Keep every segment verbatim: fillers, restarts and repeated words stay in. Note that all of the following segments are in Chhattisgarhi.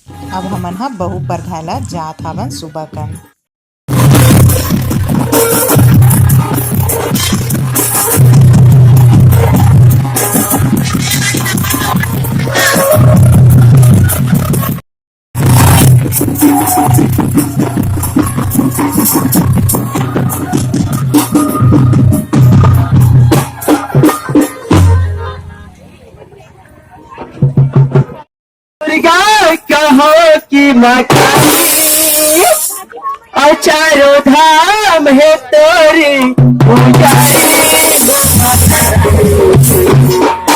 अब हमन ह बहू परघाय ला जात हावन सुबह कन। दुर्गा कहो कि माँ काली, अउ चारों धाम हे तोरी पूजारी।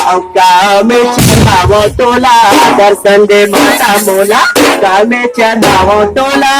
अउ का में चढ़ावो तोला, दर्शन दे माता मोला, का में चढ़ावो तोला।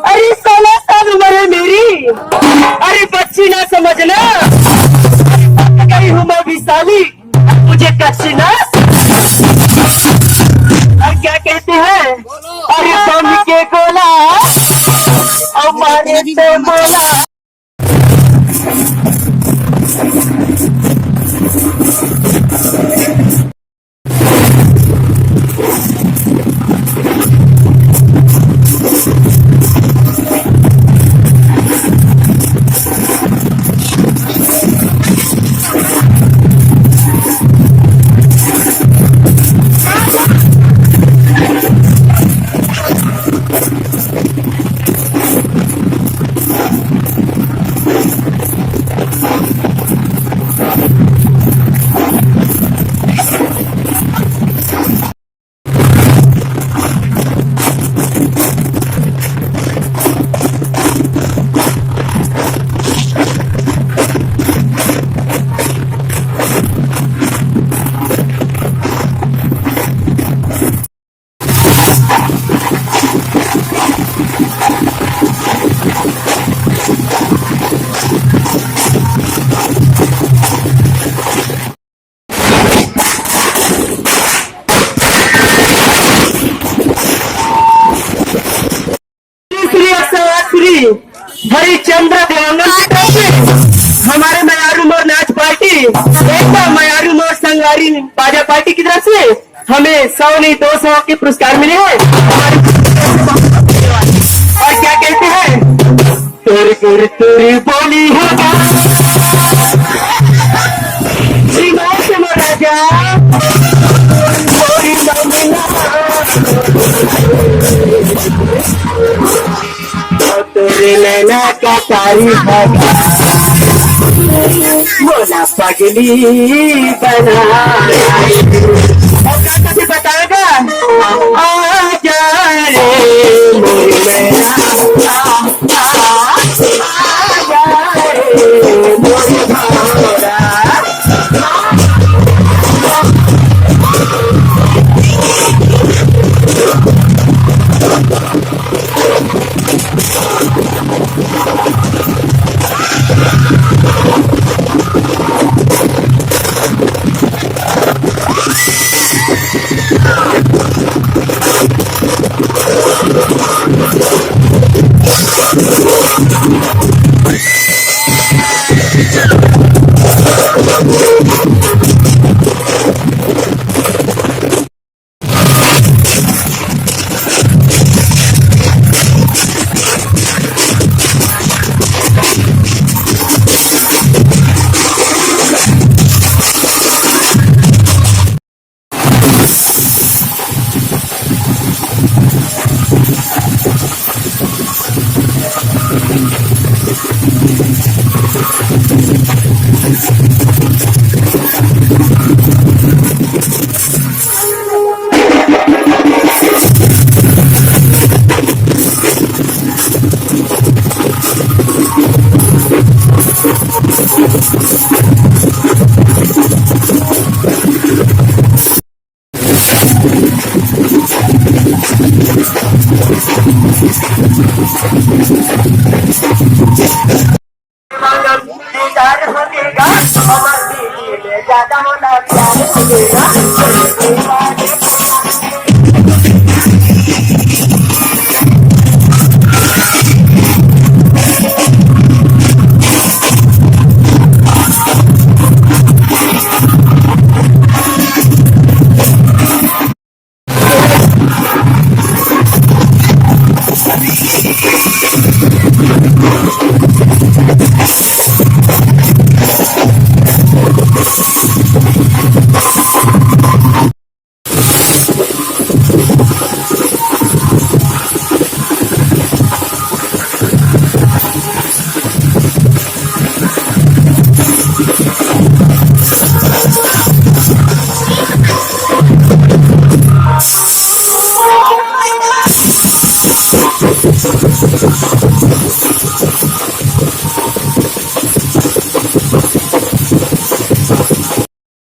अरे, सोलह साल उम्र है मेरी। अरे, बच्ची ना समझना, गई हूँ मैं विशाली, मुझे कच्ची ना। और क्या कहते हैं, अरे, बम के गोला और मारे तो मोला। श्री अक्षरा श्री हरिचंद्र देवांगन की तरफ से हमारे मयारू मोर नाच पार्टी, एक बार मयारू मोर संगवारी बाजा पार्टी की तरफ से हमें सौ नहीं, दो सौ के पुरस्कार मिले हैं। और क्या कहते हैं, तुर तुर तुर बोली होगा श्रीमान से महाराजा, बोली मामला। तोरे नैना का तारीफ है, मोला पगली बना। और का कथी बताएगा? आ जा रे मोर मैना, आ, आ, आ जा रे मोर भौरा।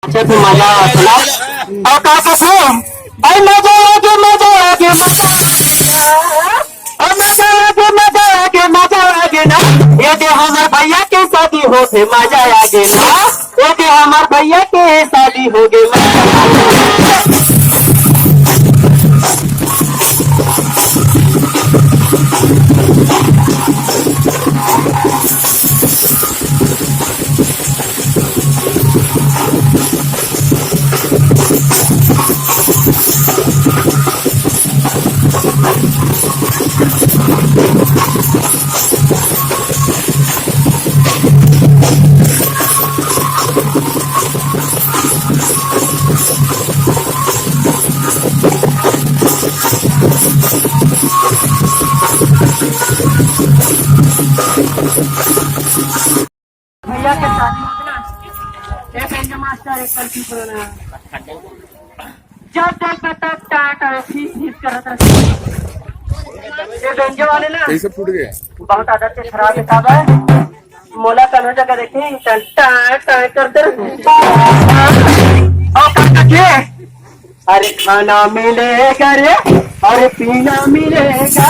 अच्छा, तो मजा आवत ना। और का कसे? भाई, मजा आ गया, मजा आ गया, मजा आ गया। और मजा आ गया, मजा आ गया, मजा आ गया ना। ये दे हमार भैया के शादी होथे, मजा आ गया ना। ये दे हमार भैया के शादी हो गई, मजा आ गया। भैया के शादी होत ना, एक एंजो मास्टर, एक कल्पी पुराना। जब देख तब टा टा फीस फीस करत रहते। ये बेंजो वाले ना, कैसे फूट गया? बहुत आदत के खराब है साहब। मोला कनो जगह देखे, टा टा टा करते रहते। और का का के? अरे खाना मिलेगा रे, अरे पीना मिलेगा,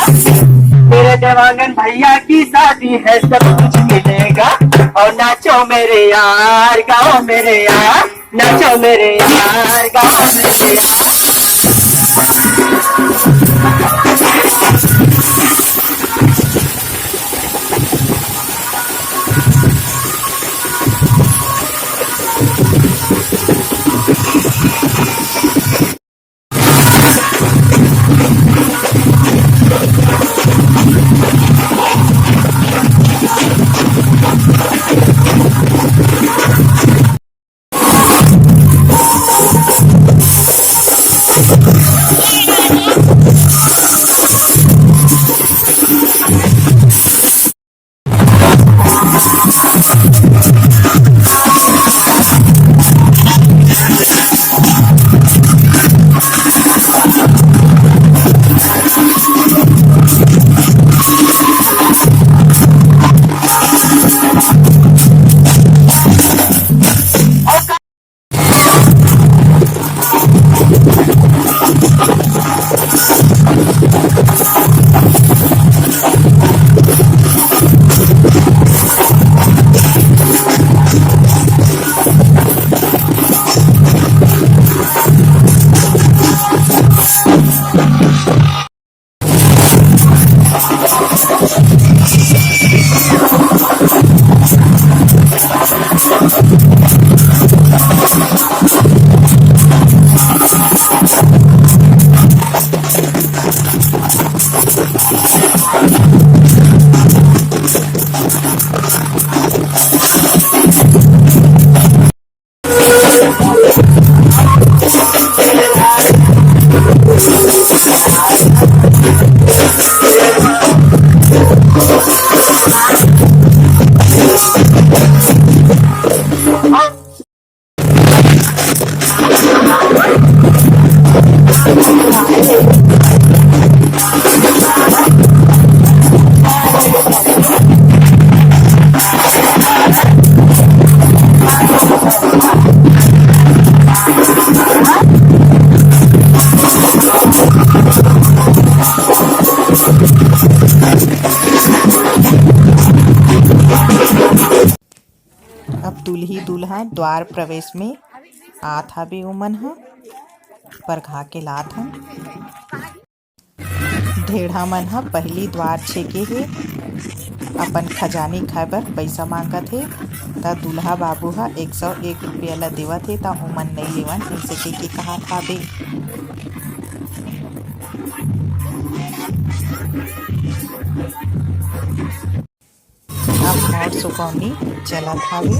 मेरे देवांगन भैया की शादी है, सब कुछ मिलेगा। और नाचो मेरे यार, गाओ मेरे यार, नाचो मेरे यार, गाओ मेरे यार। अब दुल्ही दुल्हा द्वार प्रवेश में आत हावे, उमन ह परघा के लात हन। ढेढ़ा मन ह पहिली द्वार छेके हे, अपन खजानी खाए बर पइसा मांगत हे, त दुल्हा बाबू ह एक सौ एक रुपया ल देवत हे, त उमन नइ लेवन, अइसे कहिके कहत हावे। अब मोर सुकौनी चलत हावे।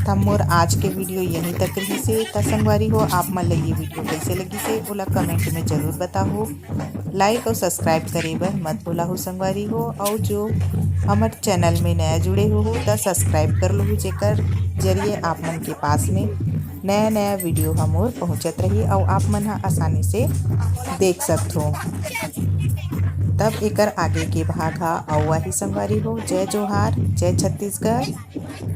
त मोर आज के वीडियो यहीं तक रहिस हे। त संगवारी हो, आप मन ल ये वीडियो कइसे लगिस हे, ओला कमेंट में जरूर बताहू। लाइक अउ सब्सक्राइब करे बर मत भुलाहू संगवारी हो, अउ जो हमर चैनल में नया जुड़े हो, हो त सब्सक्राइब कर लहू, जेकर जरिए आप मन के पास में नया नया वीडियो ह मोर पहुंचत रही अउ आप मन ह आसानी से देख सकथो। तब एकर आगे के भाग ह अउ आही संगवारी हो। जय जोहार, जय छत्तीसगढ़।